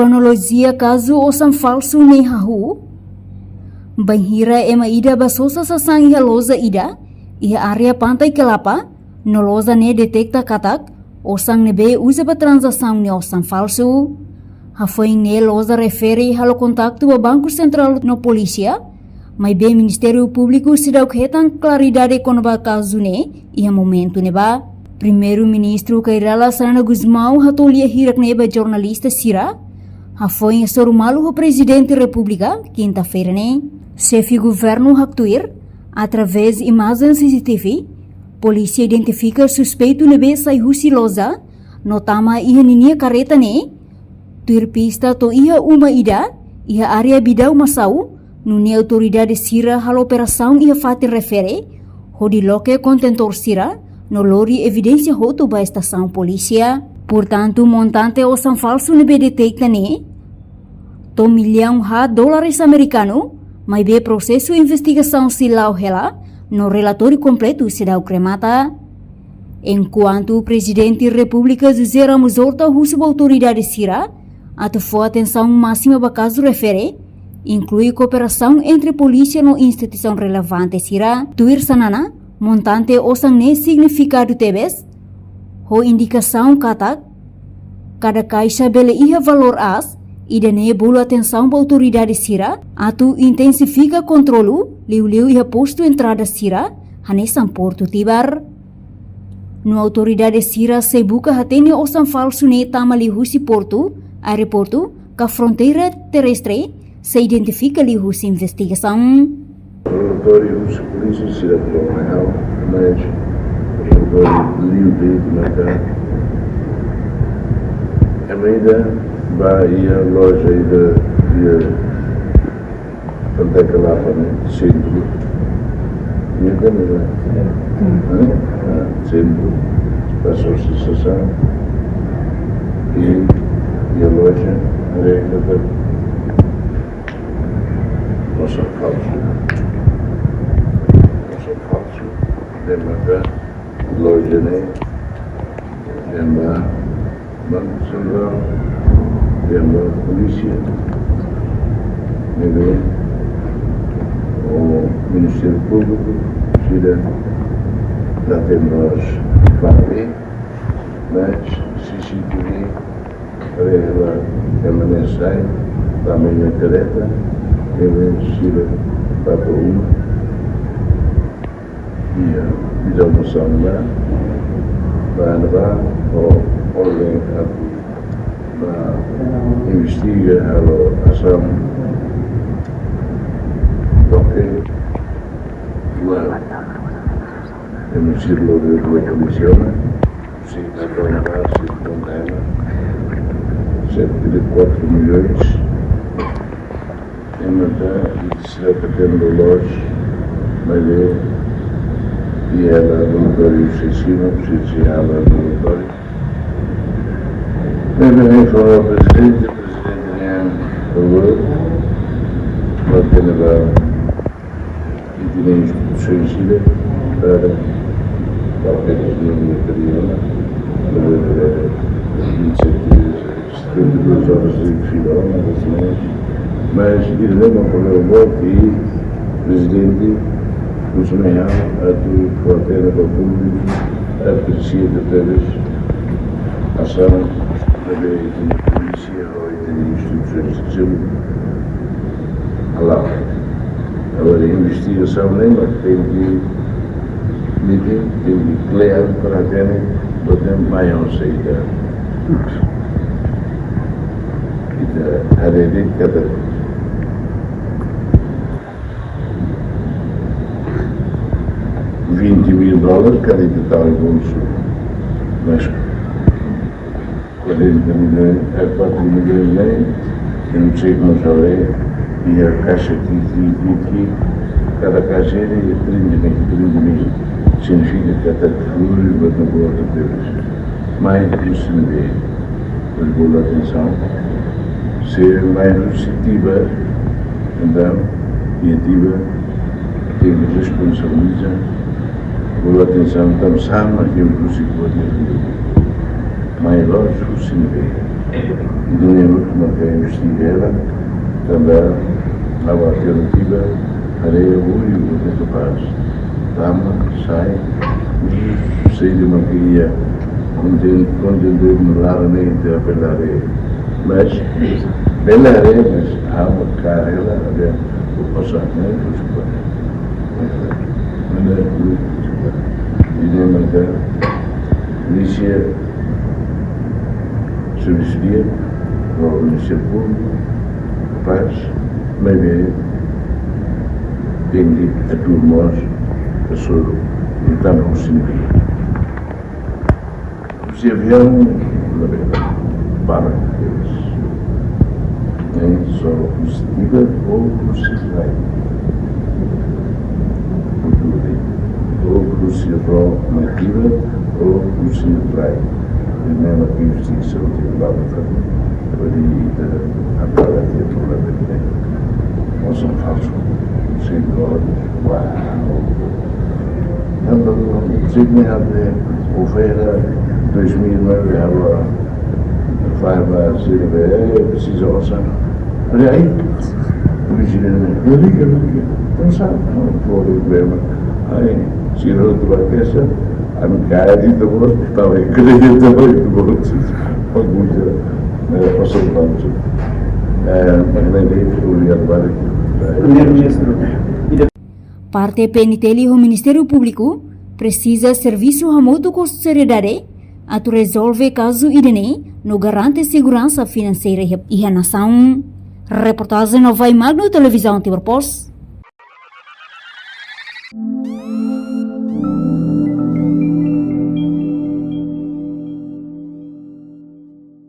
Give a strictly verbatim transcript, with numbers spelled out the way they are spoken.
Kronolojia kazu osan falsu ne'e hahú. Bainhira ema ida bá sosa sasán iha loja ida iha área Pantai Kelapa, no loja ne'e deteta katak osan ne'ebé uza ba tranzasaun ne'e osan falsu. Hafoin ne'e loja refere halo kontaktu ba Banku Sentrál no polísia, maibé Ministériu Públiku seidauk hetan klaridade kona-ba kazu ne'e iha momentu ne'ebá. Primeiru-Ministru Kay Rala Xanana Gusmão hato'o lia hirak ne'e ba jornalista sira, hafoin hasoru malu ho Prezidente Repúblika, kinta-feira ne'e. Xefe Governu haktuir, através imajen C C T V, polísia identifika suspeitu ne'ebé sai husi loja, no tama iha ninia kareta ne'e, tuir pista to'o iha uma ida iha área Bidau Masau, nune'e autoridade sira halo operasaun iha fatin refere, hodi loke kontentór sira, no lori evidénsia hotu ba estasaun polísia. Portantu, montante osan falsu ne'ebé deteta ne'e to'o millaun haat dólares amerikanu, maibé prosesu investigasaun sei la'o hela, no relatóriu kompletu seidauk remata. Enkuantu Prezidente Repúblika José Ramos Horta husu ba autoridade sira atu fó atensaun másima ba kazu refere, inklui kooperasaun entre polísia no instituisaun relevante sira. Tuir Xanana, montante osan ne'e signifikadu tebes, ho indikasaun katak kada kaixa bele iha valór aas, ida-ne'e bolu atensaun ba autoridade sira atu intensifika kontrolu, liuliu iha postu entrada sira, hanesan Portu Tibar. No autoridade sira sei buka hatene osan falsu ne'e tama liuhusi portu, aeroportu, ka fronteira terrestre, sei identifika liuhusi investigasaun. Relatóriu husi polísia sira toma hau, mas relatóriu liu de'it maka ema ida bá iha loja ida iha Pantai Kelapa ne'e, sentru. Iha kan ne'e? Hã? Ah, sentru. Bá sosa sasán. I iha loja, haree katak osan falsu. Osan falsu. Dehan maka loja ne'e, dehan ba Banku Sentrál, dehan ba polísia, ne'ebé, o Ministériu Públiku sira la tem nós para ver, mas C C T V revela ema ne'e sai, tama iha kareta, ne'ebé sira bá to'o uma. Iha, iha informasaun ba, ba, ba, o, orden atu ba investiga halo asaun. Oke. Ba, ema sira lori ba polísia, né? Sei la dona ba, sei la dona ba. Cerca de quatro milhões. Ema ta, sira ta tendo loos, maibé, iha laboratóriu sei simu, sei, sei iha laboratóriu. Maibé, informa Prezidente, Prezidente ne'e, por favor, ba tene ba, i tene instrusaun sira para papéis no interior, no interior, vinte e sete dias, setenta e duas horas de fila, uma das mães, mas ele lembra o problema que Prezidente Gusmão atu fó hatene ba públiku, apresia de teres asaun da polísia, ou tem instruções de seu halal. Agora, investigasaun ne'e, mas tenke, tenke, tenke kle'an para hatene, para ter maior saída. Ita haree de'it katak vinte mil dólares, kada ita tau iha bolsu. Mas quarenta milhões, é, quatro milhões, né? Eu não sei como já é, e a caixa que, que, que, que cada caixa é trinta mil, trinta mil. Significa que até flui, mas não vou ter mais. Mas isso não é. Mas vou dar atenção. Ser mais receptiva, então, criativa, tem que responsabilizar. Vou dar atenção, então, sabe, mas temos que se pôr mais longe, o Senegal. Dinheiro que não quer investir era, também a alternativa, areia, óleo, é capaz. Tama, sai, e sei de uma guia, onde, onde deve morar, nem de bela areia. Mas, bela areia, mas há uma carreira, o passamento, os, mas, mas, e nem mais, polícia, servisu di'ak, no Ministériu Públiku, kapás, maibé tenke atu mós, pessoa, tentando auxiliar. Se avião, para eles. Nem só positiva ou positiva. Ou positiva, ou positiva. Primeiro que justiça o tribunal, pode ir a para ter problema. Nós não fazemos. Senhor, uau. Não, não, não. Sei que nem a ver. O feira dois mil e nove, agora. Faz uma cirurgia, precisa orsar. Olha aí. O vigilante, eu ligo, eu ligo. Não sabe, não, problema. Aí, tirou de cabeça, a minha cara de dor, estava em crédito, estava em dor. Bagunça. É, passou tanto. É, mas nem dei, obrigado, vale. Primeiru-Ministru. Parte P N T L ho Ministériu Públiku presiza servisu hamutuk ho sosiedade atu rezolve kazu ida-ne'e no garante seguransa finanseira iha, iha nasaun. Reportajen Novai Magno, Televizaun Timor Post,